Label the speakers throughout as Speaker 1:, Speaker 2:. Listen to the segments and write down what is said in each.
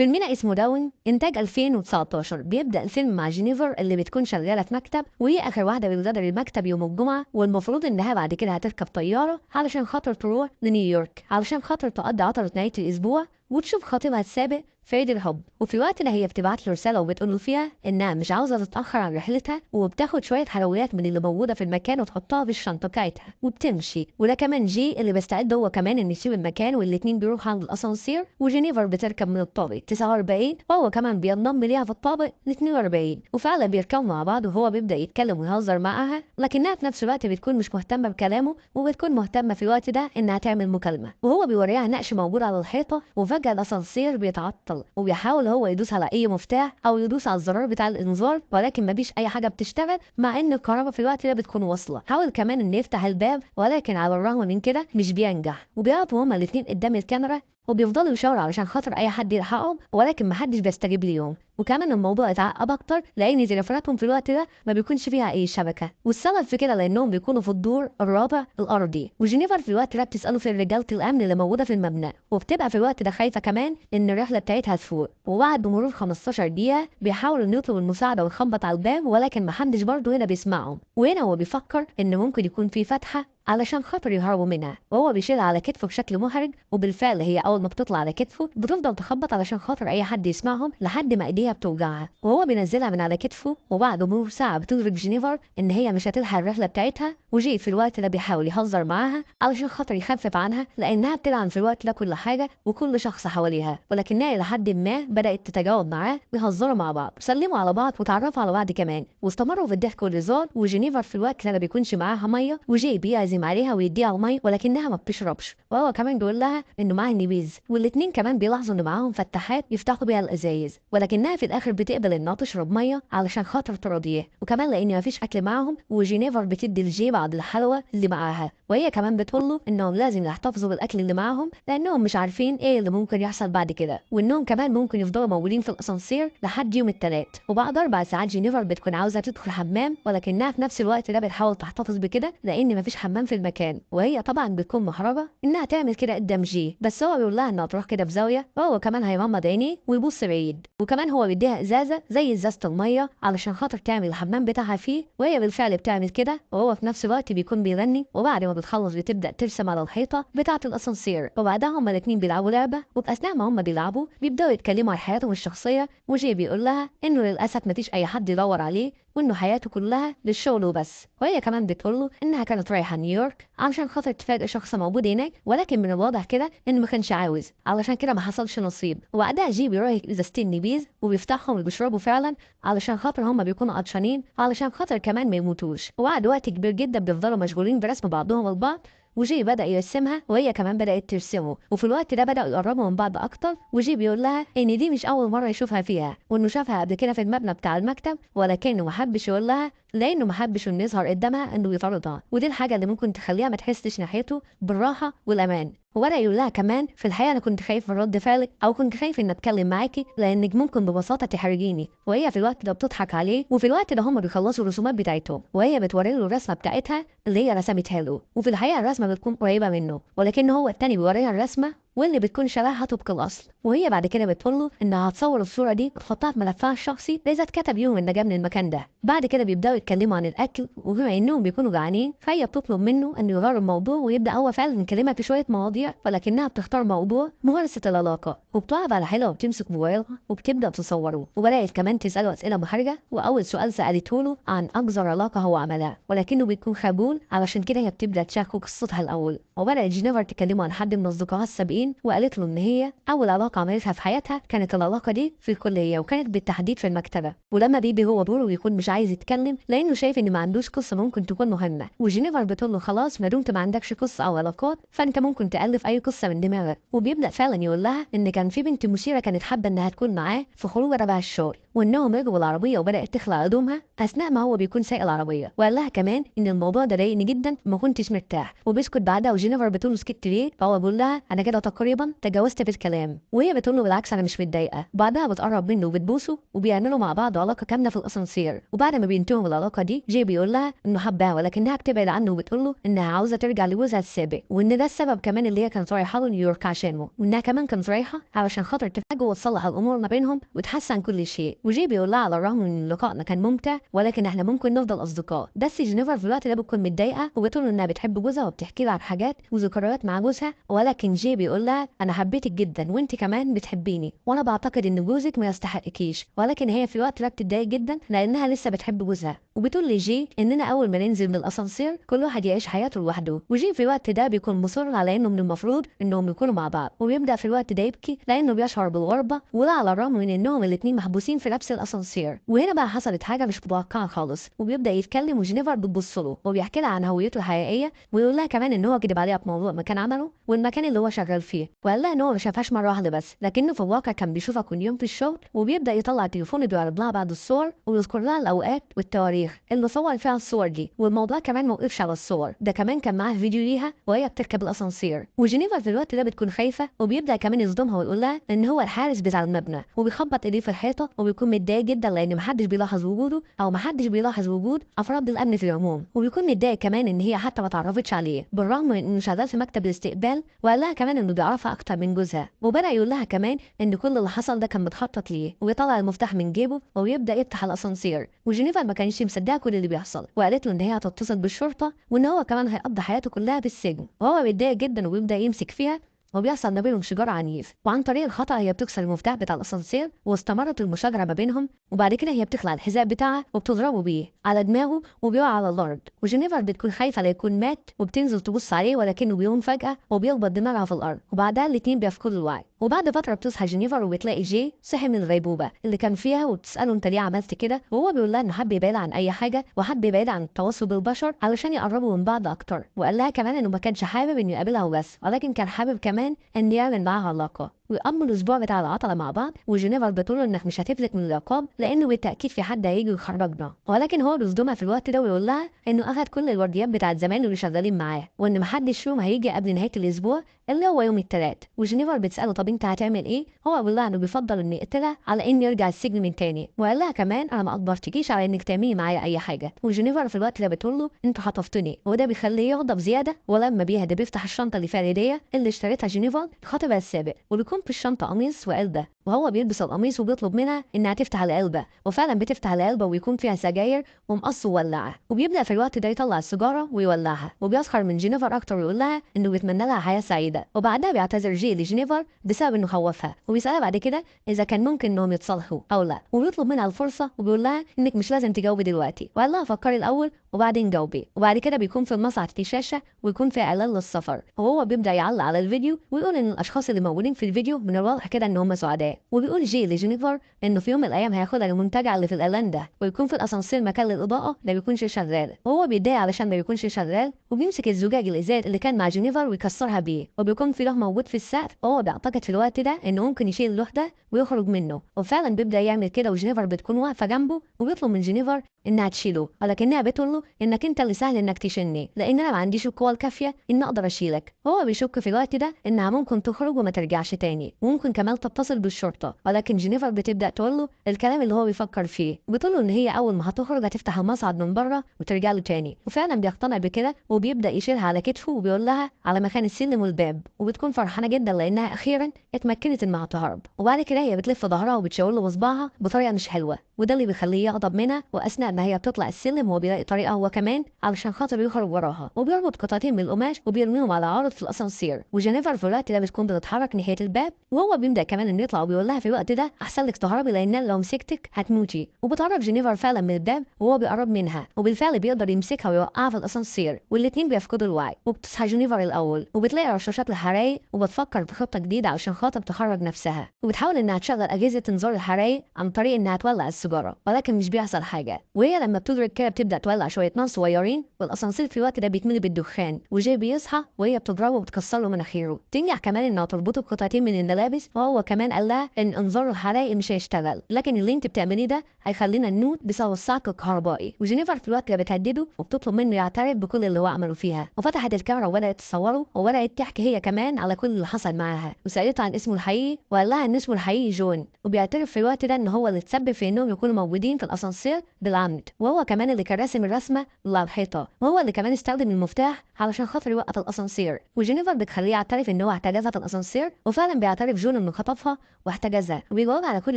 Speaker 1: فيلمنا اسمه Down، إنتاج 2019. بيبدأ الفيلم مع جينيفر اللي بتكون شغالة في مكتب، وهي آخر واحدة بتغادر المكتب يوم الجمعة، والمفروض إنها بعد كده هتركب طيارة علشان خاطر تروح لنيويورك علشان خاطر تقضي عطلة نهاية الأسبوع وتشوف خطيبها السابق في عيد الحب. وفي الوقت ده هي بتبعت له رسالة وبتقول له فيها إنها مش عاوزة تتأخر عن رحلتها، وبتاخد شوية حلويات من اللي موجودة في المكان وتحطها في الشنطة بتاعتها وبتمشي. وده كمان جي اللي بيستعد هو كمان إن يسيب المكان، والاتنين بيروحوا عند الأسانسير، وجينيفر بتركب من الطابق 49 وهو كمان بينضم ليها في الطابق 42، وفعلا بيركبوا مع بعض وهو بيبدأ يتكلم ويهزر معاها، لكنها في نفس الوقت بتكون مش مهتمة بكلامه، وبتكون مهتمة في الوقت ده إنها تعمل مكالمة. وهو بيوريها نقش موجود على الحيطة، وفجأة الأسانسير بيتعطل وبيحاول هو يدوس على اي مفتاح او يدوس على الزرار بتاع الانذار، ولكن مفيش اي حاجة بتشتغل، مع ان الكهرباء في الوقت ده بتكون واصله. حاول كمان انه يفتح الباب، ولكن على الرغم من كده مش بينجح، وبيقفوا هما الاثنين قدام الكاميرا وبيفضلوا يشاوروا علشان خاطر اي حد يلحقهم، ولكن محدش بيستجيب ليهم. وكمان الموضوع اتعقد اكتر لان تليفوناتهم في الوقت ده ما بيكونش فيها اي شبكة، والسبب في كده لانهم بيكونوا في الدور الرابع الارضي. وجينيفر في الوقت ده بتساله في رجاله الامن اللي موجودة في المبنى، وبتبقى في الوقت ده خايفة كمان ان الرحلة بتاعتها تفوق. وبعد مرور 15 دقيقة بيحاول انه يطلب المساعدة ويخبط على الباب، ولكن محدش برضه هنا بيسمعهم. وهنا هو بيفكر ان ممكن يكون في فتحه علشان خاطر يهربوا منها، وهو بيشيلها على كتفه بشكل محرج، وبالفعل هي اول ما بتطلع على كتفه بتفضل تخبط علشان خاطر اي حد يسمعهم لحد ما ايديها بتوجعها، وهو بينزلها من على كتفه. وبعد مرور ساعة بتدرك جينيفر ان هي مش هتلحق الرحلة بتاعتها، وجي في الوقت ده بيحاول يهزر معاها علشان خاطر يخفف عنها، لانها بتلعن في الوقت ده كل حاجة وكل شخص حواليها، ولكنها الى حد ما بدات تتجاوب معاه ويهزروا مع بعض. سلموا على بعض وتعرفوا على بعض كمان، واستمروا في الضحك والهزار. وجينيفر في الوقت ده ما بيكونش معاها مية، وجي بيعزم عليها ويديها المية ولكنها ما بتشربش، وهو كمان بيقول لها انه معاه النبيذ، والاتنين كمان بيلاحظوا ان معاهم فتحات يفتحوا بيها الازايز، ولكنها في الاخر بتقبل انها تشرب مية علشان خاطر تراضيه، وكمان لان مفيش اكل معاهم. وجينيفر بتدي لجي بعض الحلوى اللي معاها، وهي كمان بتقول له انهم لازم يحتفظوا بالاكل اللي معاهم لانهم مش عارفين ايه اللي ممكن يحصل بعد كده، وانهم كمان ممكن يفضلوا موجودين في الاسانسير لحد يوم الثلاث. وبعد 4 ساعات جينيفر بتكون عاوزه تدخل حمام، ولكنها في نفس الوقت ده بتحاول تحتفظ بكده لان مفيش حمام في المكان، وهي طبعا بتكون محرجه انها تعمل كده قدام جي، بس هو بيقول لها انها تروح كده في زاوية، وهو كمان هيغمض عينيه ويبص بعيد، وكمان هو بيديها ازازة زي ازازة المية علشان خاطر تعمل الحمام بتاعها فيه، وهي بالفعل بتعمل كده، وهو في نفس الوقت بيكون بيغني. وبعد ما بتخلص بتبدا ترسم على الحيطة بتاعه الاسانسير، وبعدها هما الاثنين بيلعبوا لعبه، وفي اثناء ما هما بيلعبوا بيبداوا يتكلموا عن حياتهم الشخصية، وجي بيقول لها انه للاسف مفيش اي حد يدور عليه وانه حياته كلها للشغل وبس. وهي كمان بتقول له انها كانت رايحة نيويورك علشان خاطر تفاجئ شخص موجود هناك، ولكن من الواضح كده انه ما كانش عاوز، علشان كده ما حصلش نصيب. وبعدها جي بيروح ازازتين نبيذ وبيفتحهم وبيشربوا فعلا علشان خاطر هما بيكونوا عطشانين، علشان خاطر كمان ما يموتوش. وبعد وقت كبير جدا بيفضلوا مشغولين برسم بعضهم البعض، وجي بدأ يرسمها وهي كمان بدأت ترسمه، وفي الوقت ده بدأوا يقربوا من بعض أكتر. وجي بيقول لها إن دي مش أول مرة يشوفها فيها، وإنه شافها قبل كده في المبنى بتاع المكتب، ولكنه محبش يقول لها لأنه محبش إنه يظهر قدامها إنه يطاردها، ودي الحاجة اللي ممكن تخليها ما تحسش ناحيته بالراحة والأمان. وبدأ يقول لها كمان في الحقيقة أنا كنت خايف من رد فعلك، أو كنت خايف إن أتكلم معاكي لأنك ممكن ببساطة تحرجيني. وهي في الوقت ده بتضحك عليه، وفي الوقت ده هما بيخلصوا الرسومات بتاعتهم، وهي بتوري له الرسمة بتاعتها اللي هي رسمتها له، وفي الحقيقة الرسمة بتكون قريبة منه، ولكن هو التاني بيوريها الرسمة واللي بتكون شبهها طبق الأصل. وهي بعد كده بتقول له إنها هتصور الصورة دي وتحطها في ملفها الشخصي إذا اتكتب يوم النجاة من المكان ده. بعد كده بيبدأوا يتكلموا عن الأكل، وبما إنهم بيكونوا جعانين فهي بتطلب منه إنه يغير الموضوع، ويبدأ هو فعلا يكلمها في شوية مواضيع، ولكنها بتختار موضوع ممارسة العلاقة، وبتقف على حيلها وبتمسك موبايلها وبتبدأ تصوره، وبدأت كمان تسأله أسئلة محرجة. وأول سؤال سألته له عن أقذر علاقة هو عملها، ولكنه بيكون خجول، علشان كده هي بتبدأ تشاركه قصتها الأول. وبدأت جينيفر تكلمه عن حد من أصدقائها السابقين، وقالت له إن هي أول علاقة عملتها في حياتها كانت العلاقة دي في الكلية، وكانت بالتحديد في المكتبة. ولما بيبي هو دوره ويكون مش عايز يتكلم لأنه شايف إن ما عندوش قصة ممكن تكون مهمة، وجينيفر بتقول له خلاص ما دمت ما عندكش قصة أو علاقات فأنت ممكن تألف أي قصة من دماغك. وبيبدأ فعلا يقول لها إن كان في بنت مثيرة كانت حابة إنها تكون معاه في خروجة تبع الشغل، وإنهم ركبوا العربية وبدأت تخلع هدومها أثناء ما هو بيكون سايق العربية. وقال لها كمان إن الموضوع ده ضايقني جدا ما كنتش مرتاح. وبيسكت بعدها، وجينيفر بتقول له سكت ليه؟ فهو بيقول لها أنا كده تقريبا تجاوزت في الكلام. وهي بتقول له بالعكس انا مش متضايقة. بعدها بتقرب منه وبتبوسه وبيعملوا مع بعض علاقة كاملة في الاسانسير. وبعد ما بينتهوا من العلاقة دي جي بيقول لها انه حبها، ولكنها بتبعد عنه وبتقول له انها عاوزه ترجع لجوزها السابق، وان ده السبب كمان اللي هي كانت رايحة له نيويورك عشانه، وانها كمان كانت رايحة علشان خاطر تفاجئ وتصلح الامور ما بينهم وتحسن كل شيء. وجي بيقول لها على الرغم من ان لقائنا كان ممتع ولكن احنا ممكن نفضل اصدقاء. بس جينيفر في الوقت ده بتكون متضايقة وبتقول انها بتحب جوزها وبتحكي لها عن حاجات وذكريات مع جوزها، ولكن جي بيقول لها انا حبيتك جدا وانت كمان بتحبيني، وانا بعتقد ان جوزك ما يستحقكيش. ولكن هي في الوقت ده بتتضايق جدا لانها لسه بتحب جوزها، وبتقول لجي اننا اول ما ننزل من الاسانسير كل واحد يعيش حياته لوحده. وجي في الوقت ده بيكون مصر على انه من المفروض انهم يكونوا مع بعض، وبيبدا في الوقت ده يبكي لانه بيشعر بالغربة، وده على الرغم من انهم الاثنين محبوسين في نفس الاسانسير. وهنا بقى حصلت حاجة مش متوقعه خالص، وبيبدا يتكلم وجينيفر بتبص له وبيحكي لها عن هويته الحقيقية، ويقول لها كمان ان هو كدب عليها في موضوع مكان عمله والمكان اللي هو شغال فيه، وقال لها ان هو ما شافهاش مرة واحدة بس، لكنه في الواقع كان بيشوفها كل يوم في الشغل. وبيبدا يطلع تليفونه بيعرض لها بعض الصور ويذكر لها الاوقات والتواريخ اللي صور فيها الصور دي. والموضوع كمان ما وقفش على الصور، ده كمان كان معاه فيديو ليها وهي بتركب الاسانسير. وجينيفر في الوقت ده بتكون خايفة، وبيبدا كمان يصدمها ويقول لها ان هو الحارس بتاع المبنى، وبيخبط ايديه في الحيطة وبيكون متضايق جدا لان محدش بيلاحظ وجوده او محدش بيلاحظ وجود افراد الامن في العموم. وبيكون متضايق كمان ان هي حتى ما تعرفتش عليه بالرغم من انه شغال في مكتب الاستقبال، وقال لها كمان انه بيعرفها اكتر من جوزها. وبدا يقول لها كمان ان كل اللي حصل ده كان متخطط ليه، ويطلع المفتاح من جيبه ويبدا يفتح الاسانسير. وجينيفر ما كانش مصدقه كل اللي بيحصل، وقالت له ان هي هتتصل بالشرطة وان هو كمان هيقضي حياته كلها في السجن. وهو بيتضايق جدا وبيبدا يمسك فيها، وبيحصل ما بينهم شجار عنيف، وعن طريق الخطأ هي بتكسر المفتاح بتاع الاسانسير، واستمرت المشاجره ما بينهم. وبعد كده هي بتخلع الحذاء بتاعها وبتضربه بيه على دماغه وبيقع على الارض. وجينيفر بتكون خايفة لا يكون مات، وبتنزل تبص عليه ولكنه بيقوم فجاة وبيخبط دماغها في الارض، وبعدها الاثنين بيفقدوا الوعي. وبعد فترة بتصحى جينيفر وبتلاقي جي صحي من الغيبوبه اللي كان فيها، وبتساله انت ليه عملت كده، وهو بيقول لها انه حب يبعد عن اي حاجة وحب يبعد عن التواصل بالبشر علشان يقربوا من بعض اكتر. وقال لها كمان انه ما كانش حابب انه يقابلها وبس، ولكن كان حابب كمان ان يعمل معاها علاقة. ويقضوا الاسبوع بتاع العطلة مع بعض. وجينيفر بتقول له انك مش هتفلت من العقاب لانه بالتاكيد في حد هيجي يخرجنا، ولكن هو بيصدمها في الوقت ده ويقول لها انه اخد كل الورديات بتاعت زمان اللي شغالين معاه، وان محدش فيهم هيجي قبل نهاية الاسبوع اللي هو يوم الثلاث. وجينيفر بتساله طب انت هتعمل ايه؟ هو بيقول لها انه بيفضل انه يقتلها على انه يرجع السجن من تاني، وقال لها كمان انا ما اجبرتكيش على انك تعملي معايا اي حاجة. وجينيفر في الوقت ده بتقول له انت خطفتني، وده بيخليه يغضب زيادة. ولما بيهدى بيفتح الشنطة اللي فيها الهدية اللي اشتريتها جينيفر لخطيبها السابق، وبيكون في الشنطة قميص وعلبة، وهو بيلبس القميص وبيطلب منها انها تفتح العلبة، وفعلا بتفتح العلبة ويكون فيها سجاير ومقص وولعه. وبيبدا في الوقت ده يطلع السيجارة ويولعها، وبيسخر من جينيفر اكتر ويقول لها انه بيتمنى لها حياة سعيدة. وبعدها بيعتذر جي لجينيفر بسبب انه خوفها، وبيسالها بعد كده اذا كان ممكن انهم يتصالحوا او لا، وبيطلب منها الفرصة وبيقول لها انك مش لازم تجاوبي دلوقتي، وقال لها فكري الاول وبعدين جاوبي. وبعد كده بيكون في المصعد في شاشة ويكون في اعلان للسفر، وهو بيبدا يعلق على الفيديو ويقول ان الاشخاص اللي موجودين في الفيديو من الواضح كده ان هم سعداء. وبيقول جي لجينيفر انه في يوم من الايام هياخدها للمنتجع اللي في الاعلان ده، ويكون في الاسانسير مكان للاضاءة ما بيكونش شغال، وهو بيتضايق علشان ما بيكونش شغال، وبيمسك الزجاج الازاز اللي كان مع جينيفر ويكسرها بيه، وبيكون في لوح موجود في السقف، وهو بيعتقد في الوقت ده انه ممكن يشيل اللوح ده ويخرج منه، وفعلا بيبدا يعمل كده. وجينيفر بتكون واقفة جنبه وبيطلب من جينيفر انها تشيله، ولكنها بتقول له انك انت اللي سهل انك تشيلني لان انا ما عنديش القوة الكافيه ان اقدر اشيلك. هو بيشك في الوقت ده انها ممكن تخرج وما ترجعش تاني، وممكن كمان تتصل بالشرطة، ولكن جينيفر بتبدا تقول له الكلام اللي هو بيفكر فيه، بتقول له ان هي اول ما هتخرج هتفتح المصعد من بره وترجع له تاني، وفعلا بيقتنع بكده وبيبدا يشيلها على كتفه وبيقول لها على مكان السلم والباب، وبتكون فرحانة جدا لانها اخيرا اتمكنت انها تهرب. وبعد كده هي بتلف ظهرها وبتشاور له بصبعها بطريقة مش حلوة، وده اللي بيخليه يغضب منها. واثناء ما هي بتطلع السلم هو بيلاقي طريقه هو كمان علشان خاطر يخرج وراها، وبيربط قطعتين من القماش وبيرميهم على عارض في الاسانسير. وجينيفر في الوقت ده بتكون بتتحرك ناحية الباب، وهو بيبدا كمان انه يطلع وبيقول لها في الوقت ده احسن لك تهربي لان لو مسكتك هتموتي. وبتقرب جينيفر فعلا من الباب وهو بيقرب منها، وبالفعل بيقدر يمسكها ويوقعها في الاسانسير، والاثنين بيفقدوا الوعي. وبتصحى جينيفر الاول وبتلاقي رشاشات الحرايق، وبتفكر في خطه جديدة عشان خاطر تخرج نفسها، وبتحاول انها تشغل اجهزة انذار الحرايق عن طريق انها تولع السيجارة، ولكن مش بيحصل حاجة. وهي لما بتدرك كده بتبدا تولع شوية نار صغيرين، والاسانسير في الوقت ده بيتملي بالدخان، وجاي بيصحى وهي بتضربه وبتكسر له مناخيره. تنجح كمان انها تربطه بقطعتين من الملابس، وهو كمان قال لها ان انذار الحرائق مش هيشتغل، لكن اللي انت بتعمليه ده هيخلينا نموت بسبب الصعق الكهربائي. وجينيفر في الوقت ده بتهدده وبتطلب منه يعترف بكل اللي هو عمله فيها، وفتحت الكاميرا وبدات تصوره وبدات تحكي هي كمان على كل اللي حصل معاها، وسالته عن اسمه الحقيقي وقال لها ان اسمه الحقيقي جون، وبيعترف في الوقت ده ان هو اللي تسبب في انهم يكونوا موجودين في الاسانسير بالعمد، وهو كمان اللي كان راسم الرسمة اللي على الحيطة، وهو اللي كمان استخدم المفتاح علشان خاطر يوقف الاسانسير. وجينيفر بتخليه يعترف ان هو احتجزها في الاسانسير، وفعلا بيعترف جون انه خطفها واحتجزها، وبيجاوب على كل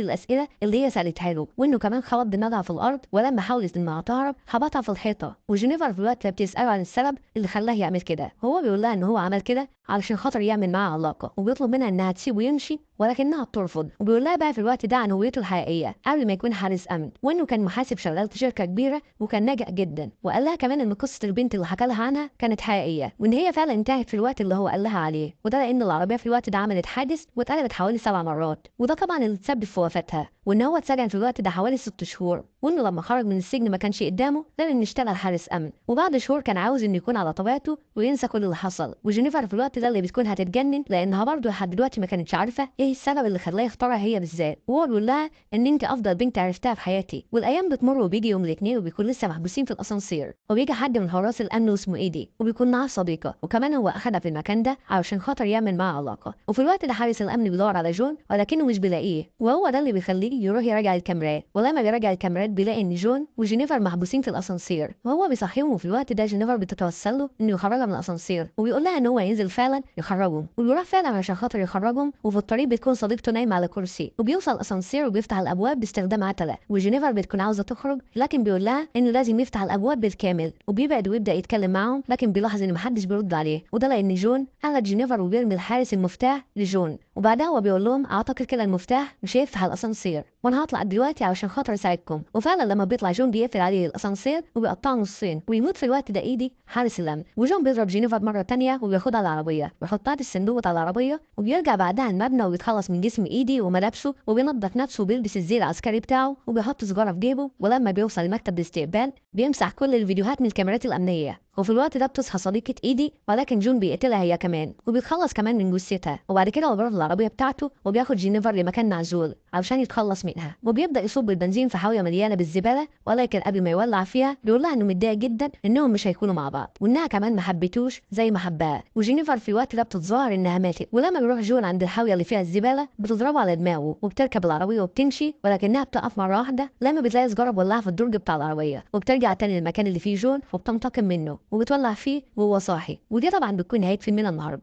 Speaker 1: الاسئلة اللي هي سالتها له، وانه كمان خبط دماغها في الارض، ولما حاولت انها تهرب خبطها في الحيطة. وجينيفر في الوقت ده بتساله عن السبب اللي خلاه يعمل كده، هو بيقول لها ان هو عمل كده علشان خاطر يعمل معاها علاقة، وبيطلب منها انها تسيبه ويمشي ولكنها بترفض. وبيقول لها بقى في الوقت ده عن هويته الحقيقية قبل ما يكون حارس امن، وانه كان محاسب شغال في شركة كبيرة وكان ناجح جدا، وقال لها كمان ان قصة البنت اللي حكى لها عنها كانت حقيقية، وان هي فعلا انتهت في الوقت اللي هو قال لها عليه، وده لان العربية في الوقت ده عملت حادث واتقلبت حوالي 7 مرات، وده طبعا اللي تسبب في وفاتها، وان هو اتسجن في الوقت ده حوالي 6 شهور، وانه لما خرج من السجن ما كانش قدامه غير انه يشتغل حارس امن، وبعد شهور كان عاوز انه يكون على طبيعته وينسى كل اللي حصل. وجينيفر في الوقت ده اللي بتكون هتتجنن لانها برضه لحد دلوقتي ما كانتش عارفه ايه السبب اللي خلاه يختارها هي بالذات، وهو بيقول لها ان انت افضل بنت عرفتها في حياتي. والايام بتمر وبيجي يوم الاثنين وبيكون لسه محبوسين في الاسانسير، وبيجي حد من حراس الامن واسمه ايدي، وبيكون معاه صديقه، وكمان هو اخدها في المكان ده علشان خاطر يعمل معاه علاقة. وفي الوقت ده حارس الامن بيدور على جون ولكنه مش بيلاقيه، وهو ده اللي بيخليه يروح يراجع الكاميرات، ولما بيراجع الكاميرات بيلاقي ان جون وجينيفر محبوسين في الاسانسير، وهو بيصحيهم. وفي الوقت ده جينيفر بتتوسل له انه يخرجها من الاسانسير، وبيقول لها ان هو ينزل فعلا يخرجهم، وبيروح فعلا عشان خاطر يخرجهم. وفي الطريق بتكون صديقته نايمة على كرسي، وبيوصل الاسانسير وبيفتح الابواب باستخدام عتله، وجينيفر بتكون عاوزه تخرج لكن بيقول لها انه لازم يفتح الابواب بالكامل، وبيبعد ويبدا يتكلم معاهم لكن بيلاحظ ان محدش بيرد عليه، وده لان جون قال جينيفر وبيرمي الحارس المفتاح لجون. وبعدها هو بيقول لهم اعتقد كده المفتاح مش هيفتح الاسانسير، وانا هطلع دلوقتي علشان خاطر اساعدكم. وفعلا لما بيطلع جون بيقفل عليه الاسانسير وبيقطعه نصين، ويموت في الوقت ده ايدي حارس الامن. وجون بيضرب جينيفر مرة ثانية وبياخدها العربية ويحطها في الصندوق بتاع العربية، وبيرجع بعدها المبنى وبيتخلص من جسم ايدي وملابسه، وبينظف نفسه وبيلبس الزي العسكري بتاعه وبيحط سجاره في جيبه. ولما بيوصل لمكتب الاستقبال بيمسح كل الفيديوهات من الكاميرات الامنية. وفي الوقت ده بتصحى صديقة ايدي ولكن جون بيقتلها هي كمان، وبيتخلص كمان من جثتها. وبعد كده هو بيروح العربية بتاعته وبياخد جينيفر لمكان معزول علشان يتخلص منها، وبيبدأ يصب البنزين في حاوية مليانة بالزبالة، ولكن قبل ما يولع فيها بيقول لها انه متضايق جدا انهم مش هيكونوا مع بعض، وانها كمان ما حبتوش زي ما حبها. وجينيفر في الوقت ده بتتظاهر انها ماتت، ولما بيروح جون عند الحاوية اللي فيها الزبالة بتضربه على دماغه وبتركب العربية وبتمشي، ولكنها بتقف مرة واحدة لما بتلاقي سجارة مولعة في الدرج بتاع العربية، وبترجع تاني للمكان اللي فيه جون وبتنتقم منه وبتولع فيه وهو صاحي. ودي طبعا بتكون نهاية فيلمنا النهارده.